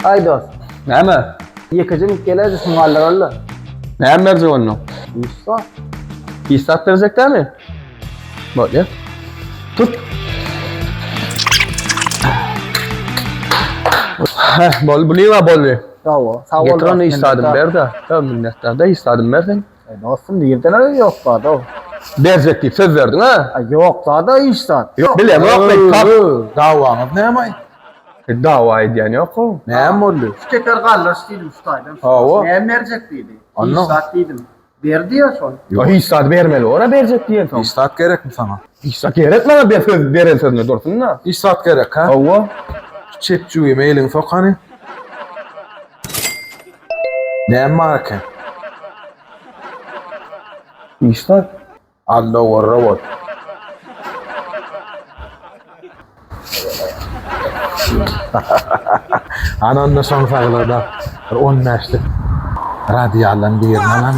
Aý dost. Näme? Ýekeje mik geläýdi şuny galdyrarlar. Näme berjek onda? Hiç zat. Hiç zat berjek dämi? Bolýar. Tut. Heh, bol, bu nima boldy? Sag sag bol. Getir ony hiç zadym ber-de. Hä, minnetdar-da hiç zadym berseň. Aý dostum, nirden aýy ýok zat-ow? Berjek diýip söz berdiň, ha? Aý ýok zat-a hiç zat. Ýok, bilemok men, tap. Dawaňyz näme-aý? Dawa edýän ýok-ow. Näme boldy? Şu teker galdyryş diýdim şu taýdan. Hawa. Näme berjek diýdi. Onda? Hiç zat diýdim. Ber diýýär şol. Ýok, hiç zat bermeli bor-a berjek diýensoň. Hiç zat gerekmi saňa? Hiç zat gerek maňa ber söz beren sözünde dursun-da. Hiç zat gerek, ha? Hawa. Şu çepjügime eliňi sok hany. Näme bar eken? Hiç zat. Alla gorra bol. Ana onda şoň saglygyna bir on bäşlik radialdan birini alan.